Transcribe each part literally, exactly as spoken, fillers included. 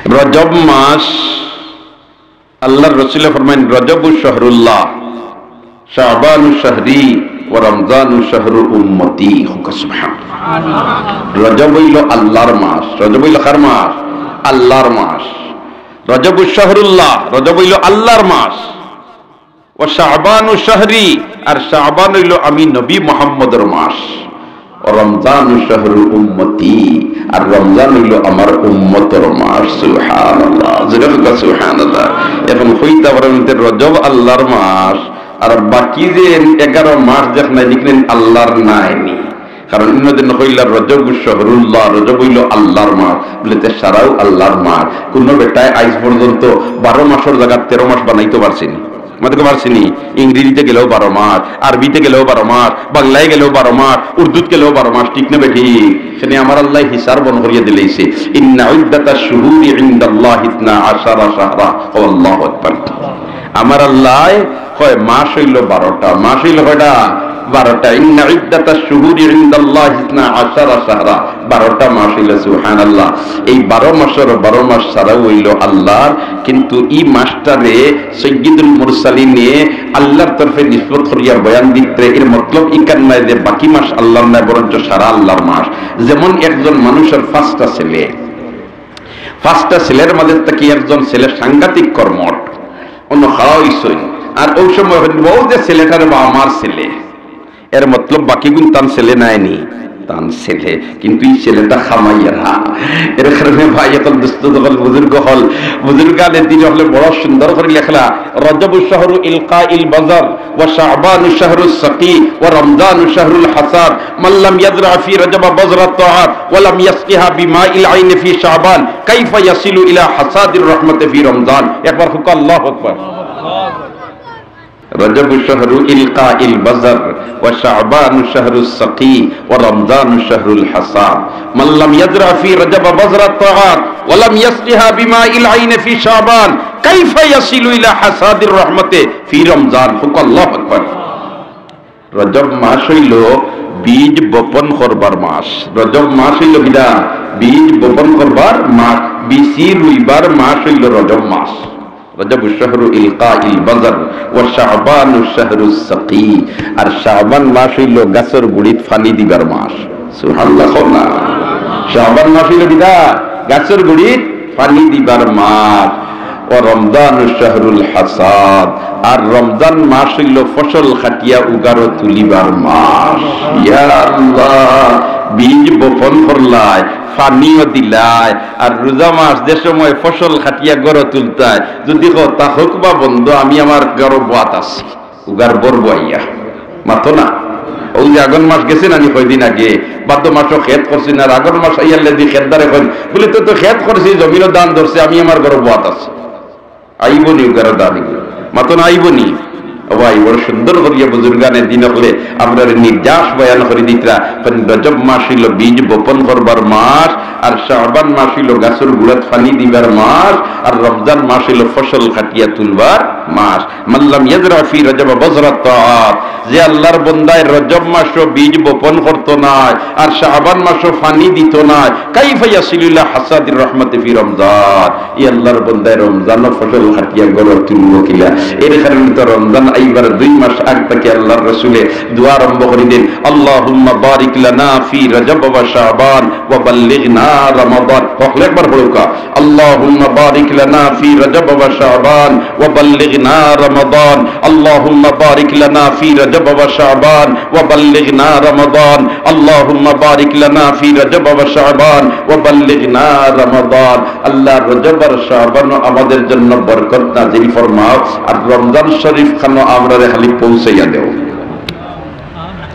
রজব মাস, আল্লাহর রসুলে ফরমাইন, "রজবু শাহরুল্লাহ, শাবানু শাহরি, ওয়া রমজানু শাহরু উম্মতি।" হুকা সুবহানাল্লাহ। রজব অইল আল্লাহর মাস। রজব অইল কার মাস? আল্লাহর মাস। রজবু শাহরুল্লাহ, রজব অইল আল্লাহর মাস। ওয়া শাবানু শাহরি, আর শাবান অইল আমি নবী মুহাম্মদর মাস। ওয়া রমজানু শাহরু উম্মতি, আর রমজান অইল আমার উম্মতর মাস। সুবহানাল্লাহ, জোরে কউক্কা সুবহানাল্লাহ। এখন কইতা পারইন যে রজব আল্লাহর মাস, আর বাকি যে এগারো মাস দেখইন, ইখান আল্লাহর নায় নি। কারণ অইন্য দিন কইলা, "রজবু শাহরুল্লাহ, রজব অইল আল্লাহর মাস।" বলে, "তে সারাও আল্লাহর মাস।" কুনু বেটায় আইজ পর্যন্ত বারো মাসর জাগাত তেরো মাস বানাইতো পারছে নি? মাততে পারছে নি? ইংরেজিতে গেলেও বারো মাস, আরবিতে গেলেও বারো মাস, বাংলায় গেলেও বারো মাস, উর্দুত গেলেও বারো মাস, ঠিক না বেঠিক? সেনে আমার আল্লায় হিসাব বন্ধ করিয়া দিলাইছে, "ইন্না ইদ্দাতাশ শুহুরি ইনদাল্লাহি ইসনা আশারা শাহরা।" ও আল্লাহু আকবার। আমার আল্লায় কয়, মাস অইল বারোটা। মাস অইল কয়টা? বারোটা। ইন্না ইদ্দাতাশ শুহুরি ইনদাল্লাহি ইসনা আশারা শাহরা। বারোটা মাস অইল, সুবহানাল্লাহ। এই বারো মাসর বারো মাস সারাও অইল আল্লাহর, কিন্তু ই মাসটারে সাইয়্যিদুল মুরসালিনে আল্লাহর তরফে নিসবত করিয়া বয়ান দিতে, এর মতলব ইখান নায় যে বাকি মাস আল্লাহর নায়, বরঞ্চ সারা আল্লাহর মাস। যেমন একজন মানুষর পাঁচটা ছেলে, পাঁচটা ছেলের মাঝে থাকি একজন ছেলে সাংঘাতিক কর্মঠ, অন্য খাড়া অইছইন। আর ওই সময় কইন, "ও যে ছেলেটারে বা আমার ছেলে।" এর মতলব বাকিগুন তান ছেলে নায় নি, তান ছেলে। কিন্তু ই ছেলেটা কামাইয়ার। এর কারণে ভাই অকল, দোস্ত অকল, বুজুর্গ অকল, বুজুর্গানে দিন অকলে বড় সুন্দর করি লেখলা, "রজবু শাহরু ইলকাইল বাজার, ওয়া শাবানু শাহরুস সাকি, ওয়া রমজানু শাহরুল হাসাদ। মান লাম ইয়াজরা ফি রজব বাজরাত তাআত, ওয়া লাম ইয়াসকিহা বিমাইল আইন ফি শাবান, কাইফা ইয়াসিলু ইলা হাসাদির রহমতে ফি রমজান।" একবার কউক্কা আল্লাহু আকবার। "রজবু শাহরু ইলকাইল বাজার, ওয়া শাবানু শাহরুস সাকি, ওয়া রমজানু শাহরুল হাসাদ। মান লাম ইয়াজরা ফি রজব বাজরাত তাআত, ওয়া লাম ইয়াসকিহা বিমাইল আইন ফি শাবান, কাইফা ইয়াসিলু ইলা হাসাদির রহমতে ফি রমজান।" কউক্কা আল্লাহু আকবার। রজব মাস অইল বীজ বপন করবার মাস। রজব মাস অইল কিতা? বীজ বপন করবার মাস, বিচি রুইবার মাস অইল রজব মাস। রজবু শাহরু ইলকাইল বাজার, ওয়া শাবানু শাহরুস সাকি। আর শাবান মাস অইল গাছর গুড়িত পানি দিবার মাস। সুবহানাল্লাহ কও না। শাবান মাস অইল কিতা? গাছর গুড়িত পানি দিবার মাস। ওয়া রমজানু শাহরুল হাসাদ, আর রমজান মাস অইল ফসল কাটিয়া উগারো তুলিবার মাস। ইয়া আল্লাহ, বীজ বপন করলায়, পানিও দিলায়, আর রোজা মাস যে সময় ফসল কাটিয়া ঘরো তুলতায়, যুদি কও, "তা হউক বা বন্ধ, আমি আমার ঘরো বওয়াত আছি।" উগার বর বওয়াইয়া। মাতো না। অউ যে আগন মাস গেছে না নি কয়দিন আগে, ভাদ্র মাসো খেত করছি না, আর আগন মাস আইয়ার লেদি খেতদারে কইন, বলে, "তো, তো খেত করছি, জমিনও ধান ধরছে, আমি আমার ঘরো বওয়াত আছি।" আইবো নি উগার ধান? মাতো না, আইবো নি? ও ভাই, বড় সুন্দর করিয়া বুজুর্গানে দিন অকলে আমরারে নির্যাস বয়ান করি দিতরা। কইন, রজব মাস অইল বীজ বপন করবার মাস, আর শাবান মাস অইল গাছর গুড়াত পানি দিবার মাস, আর রমজান মাস অইল ফসল কাটিয়া তুলবার মাস। মান লাম ইয়াজরা ফি রজব বাজরাত তাআত, যে আল্লাহর বন্দায় রজব মাসো বীজ বপন করতো নায় আর শাবান মাসো পানি দিতো নায়, কাইফা ইয়াসিলু ইলা হাসাদির রহমতি ফি রমজান, ই আল্লাহর বন্দায় রমজানো ফসল কাটিয়া ঘরো তুলবো কিলা? এর কারণে তো রমজান আইবার দুই মাস আগ থাকি আল্লাহর রসুলে দোয়া আরম্ভ করি দেন, "আল্লাহুম্মা বারিক লানা ফি রজব ওয়া শাবান ওয়া বাল্লিগনা রমাদান।" হকলে একবার পড়ুক্কা, اللهم بارك لنا في رجب وشعبان وبلغنا رمضان. اللهم بارك لنا في رجب وشعبان وبلغنا رمضان. اللهم بارك لنا في رجب وشعبان وبلغنا رمضان. আল্লাহ, রজব আর শাবানো আমাদের জন্য বরকত নাজিল ফরমাও, আর রমজান শরীফ খানো আমরারে খালি পৌঁছাইয়া দেও।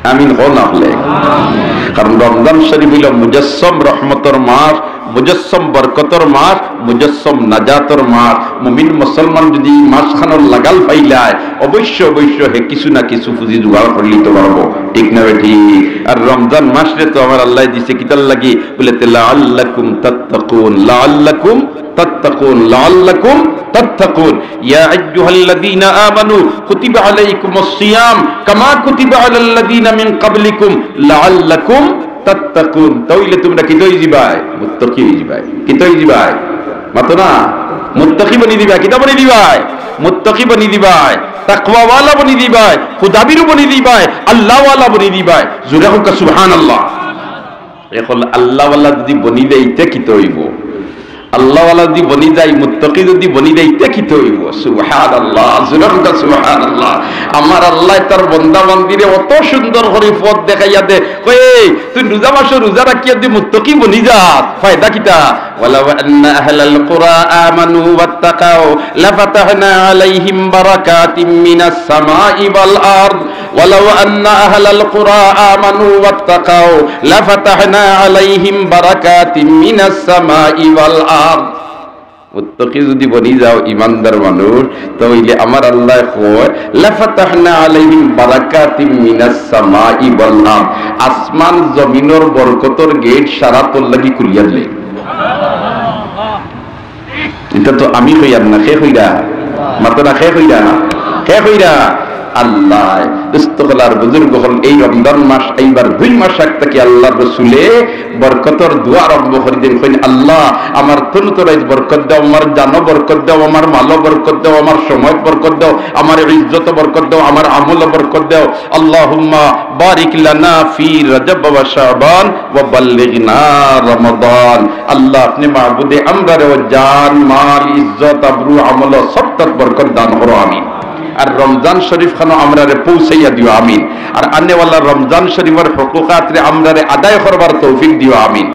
আমিন কও না হকলে। কারণ রমজান শরীফ অইল মুজাসসম রহমতর মাস, মুজাসসম বরকতর মাস, মুজাসসম নাজাতর মাস। মুমিন মুসলমান যুদি ই মাসখানর লাগাল পাইলায়, অবশ্য, অবশ্য হে কিছু না কিছু পুঁজি জোগাড় করিলিতো পারবো, ঠিক না বেঠিক? আর রমজান মাসরে তো আমার আল্লায় দিছে কিতার লাগি? বলে, "লাআল্লাকুম তাত্তাকুন, লাআল্লাকুম তাত্তাকুন, লাআল্লাকুম তাত্তাকুন।" يا أيها الذين آمنوا كتب عليكم الصيام كما كتب على الذين من قبلكم لعلكم تتقون। তাইলে তুমরা কিতা অইযিবায়? মুত্তাকি অইযিবায়। কিতা অইযিবায়? মাতো না, মুত্তাকি বনি দিবায়। কিতা বনি দিবায়? মুত্তাকি বনি দিবায়, তাকওয়াওয়ালা বনি দিবায়, খুদাবিরু বনি দিবায়, আল্লাহওয়ালা বনি দিবায়। জোরে কউক্কা সুবহানাল্লাহ। অখন আল্লাহওয়ালা যুদি বনি যাই, তে কিতা অইবো? আল্লাহওয়ালা যুদি বনি যাই, মুত্তাকি যুদি বনি যাই, তে কিতা অইবো? সুবহানাল্লাহ, জোরে কউক্কা সুবহানাল্লাহ। আমার আল্লায় তার বন্দা বান্দিরে অত সুন্দর করি পথ দেখাইয়া দে, কয়, "এই, তুই রোজা মাসো রোজা রাখিয়া যুদি মুত্তাকি বনি যাস, ফায়দা কিতা?" ولو أن أهل القرى آمنوا واتقوا لفتحنا عليهم بركات من السماء والأرض. ولو أن أهل القرى آمنوا واتقوا لفتحنا عليهم بركات من السماء والأرض. মুত্তাকি যুদি বনি যাও, ইমানদার মানুষ, তে অইলে আমার আল্লায় কয়, "লাফাতাহনা আলাইহিম বারাকাতিম মিনাস সামাই ওয়াল আরদ।" আসমান জমিনর বরকতর গেট সারা তোর লাগি খুলিয়া দিলে। ইটা তো আমি কইয়ার না, কে কইরা? মাতো না, কে কইরা? কে কইরা? আল্লায়। দোস্ত অকল আর বুজুর্গ অকল, এই রমজান মাস আইবার দুই মাস আগ থাকি আল্লার রসুলে বরকতর দোয়া আরম্ভ করি দেইন, কইন, "আল্লাহ, আমার তনু তরাইত বরকত দেও, আমার জানো বরকত দেও, আমার মালো বরকত দেও, আমার সময়ত বরকত দেও, আমার ইজ্জত বরকত দেও, আমার আমলো বরকত দেও। আল্লাহুম্মা বারিক লানা ফি রজব ওয়া শাবান ওয়া বাল্লিগনা রমাদান।" আল্লাহ, আপনে মাবুদে আমরারে ও জান, মাল, ইজ্জত, আবরু, আমলো সবটাত বরকত দান করো, আমিন। আর রমজান শরীফ খানো আমরারে পৌঁছাইয়া দিও, আমিন। আর আনেওয়ালা রমজান শরীফর হকুকাতরে আমরারে আদায় করবার তৌফিক দিও, আমিন।